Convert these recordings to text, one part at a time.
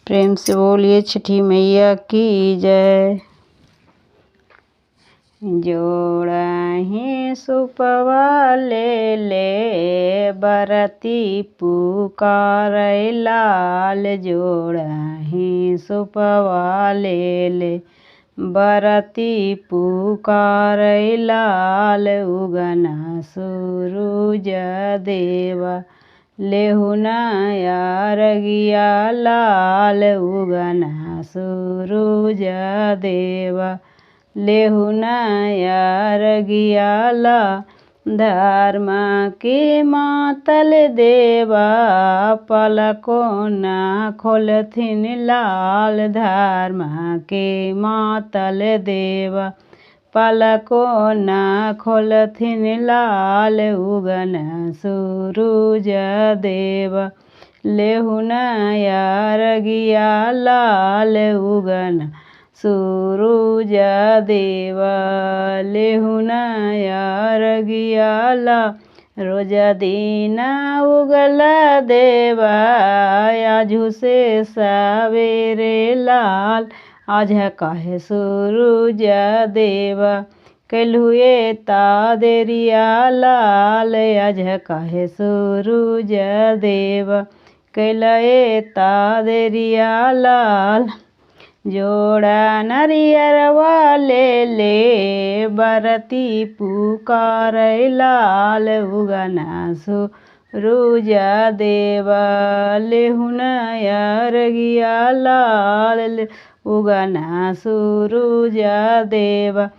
प्रेम से बोलिए छठी मैया की जय। जोड़ही सुपवा ले ले बरती पुकार लाल। जोड़ही सुपवा ले ले बरती पुकार लाल। उगना सूरुज देवा लेहु नरगिया लाल। उगना सूरुज देवा लेहु नरगिया लाल। धर्म के मातल देवा पलको न खोलथिन लाल। धर्म के मातल देवा पलको न खोलथिन लाल। उगन सूरुज देवा लेहु नरगिया लाल। उगन सूरुज देवा लेहु नरगिया लाल। रोज दिना उगल देवा आजू से सवेरे लाल। आज काहे सूरुज देवा कैलहुए ता देरिया लाल। आज काहे सूरुज देवा कैलए ता देरिया लाल। जोड़ा नरियरवा ले ले बरती पुकार लाल। उगना सूरुज देवा लेहु नरगिया लाल। उगना सूरुज देवा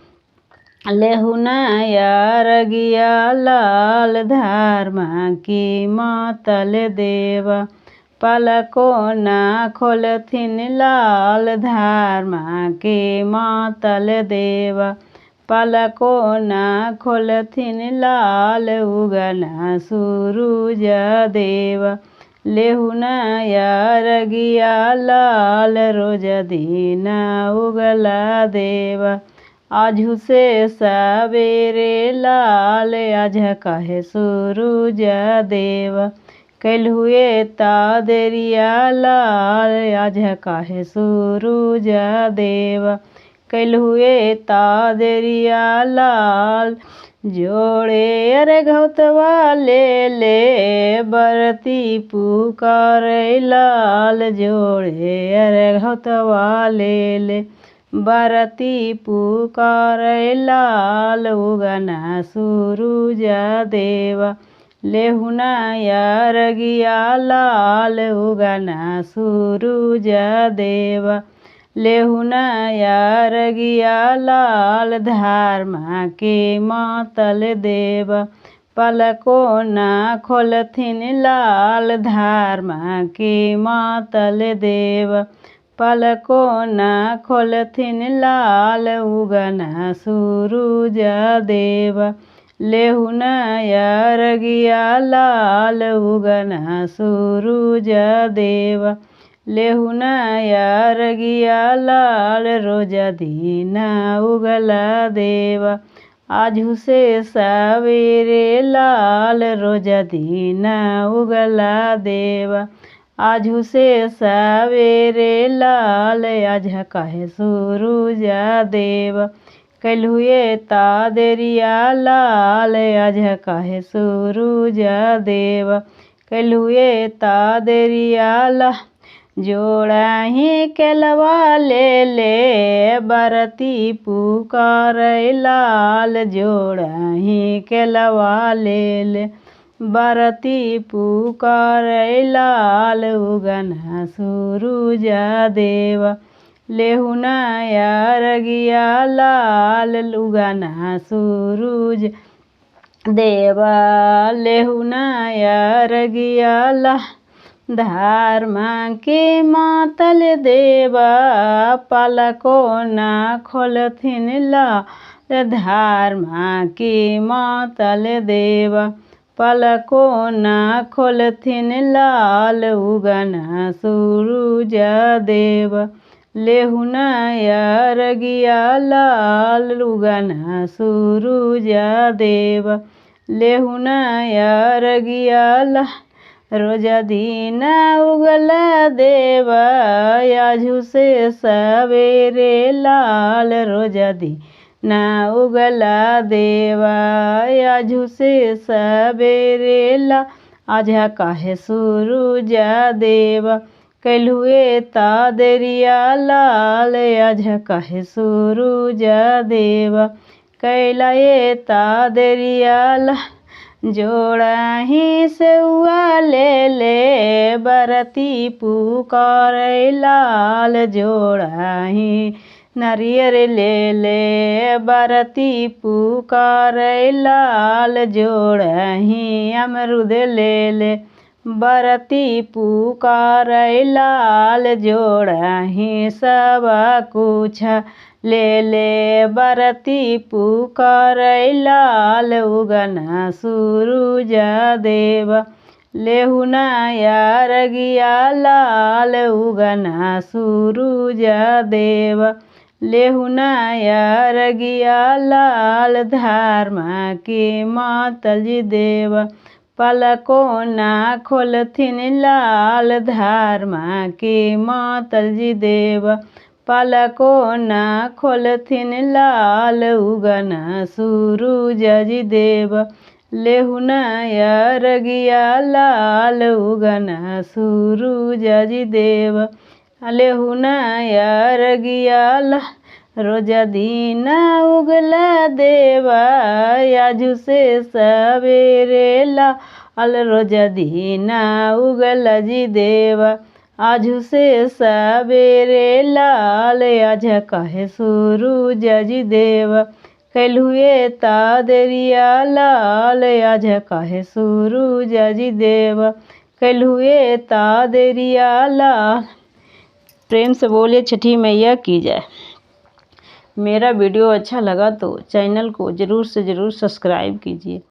लेहु नरगिया लाल। धर्म की मातल देवा पलको न खोलथिन लाल। धर्म के मातल देवा पलको न खोलथिन लाल। उगना सूरुज देवा लेहु नरगिया लाल। रोज दिना उगला देवा आजू से सवेरे लाल। आज काहे सूरुज देवा कैलहुए ता देरिया लाल। आज काहे सूरुज देवा कैलहुए ता देरिया लाल। जोड़े अरे घौतवा ले ले बरती पुकार लाल। जोड़े अरे घौतवा ले ले बरती पुकार लाल। उगना सूरुज देवा लेहु नरगिया लाल। उगना सूरुज देवा लेहु नरगिया लाल। धर्म के मातल देवा पलको न खोलथिन लाल। धर्म के मातल देवा पलको न खोलथिन लाल। उगना सूरुज देवा लेहु नरगिया लाल। उगना सूरुज देवा लेहु नरगिया लाल। रोज दिना उगला देवा आजू से सवेरे लाल। रोज दिना उगला देवा आजू से सवेरे लाल। आज काहे सूरुज देवा कैलहुए ता देरिया लाल। आज काहे सूरुज देवा कैलहुए ता देरिया लाल। जोड़ही केलवा ले ले बरती पुकार लाल। जोड़ही केलवा ले ले बरती पुकार लाल। उगना सूरुज देवा लेहु नरगिया लाल। उगना सूरुज देवा लेहु नरगिया लाल। धर्म के मातल देवा पलको न खोलथिन लाल। धर्म के मातल देवा पलको न खोलथिन लाल। उगना सूरुज देवा लेहु नरगिया लाल। उगना सूरुज देवा लेहु नरगिया लाल। रोजा दीना उगला देवा आजू से सवेरे लाल। रोजा दीना उगला देवा आजू से सवेरे ला। आझा काहे सूरुजा देवा कैलुए ता देरिया लाल। आझा काहे सूरुजा देवा कैलाए ता देरिया ला। जोड़ाही सेउआ ले ले बरती पुकारे लाल। जोड़ाही नारियर ले ले बरती पुकारे लाल। जोड़ाही अमरुद ले ले बरती पुकारे लाल। जोड़ाही सब कुछ ले ले बरती पुकारे लाल। उगना सूरुजा देवा लेहु नया रगिया लाल। उगना सूरुजा देवा लेहु नया रगिया लाल। धर्मा के मातल जी देवा पलको ना खोलथिन लाल। धर्मा के मातल जी देवा पलको ना खोलथिन लाल। उगना सूरुजा जी देवा लेहु नया रगिया लाल। उगना सूरुजा जी देवा लेहु नया रगिया ला। रोजा दीना उगला देवा आजू से सवेरे लाल। रोजा दीना उगला जी देवा आजू से सवेरे लाल। आझा काहे सूरुजा जी देवा कैलुए ता देरिया लाल। आझा काहे सूरुजा जी देवा कैलुए ता देरिया लाल। प्रेम से बोलिए छठी मैया की जय। मेरा वीडियो अच्छा लगा तो चैनल को ज़रूर से ज़रूर सब्सक्राइब कीजिए।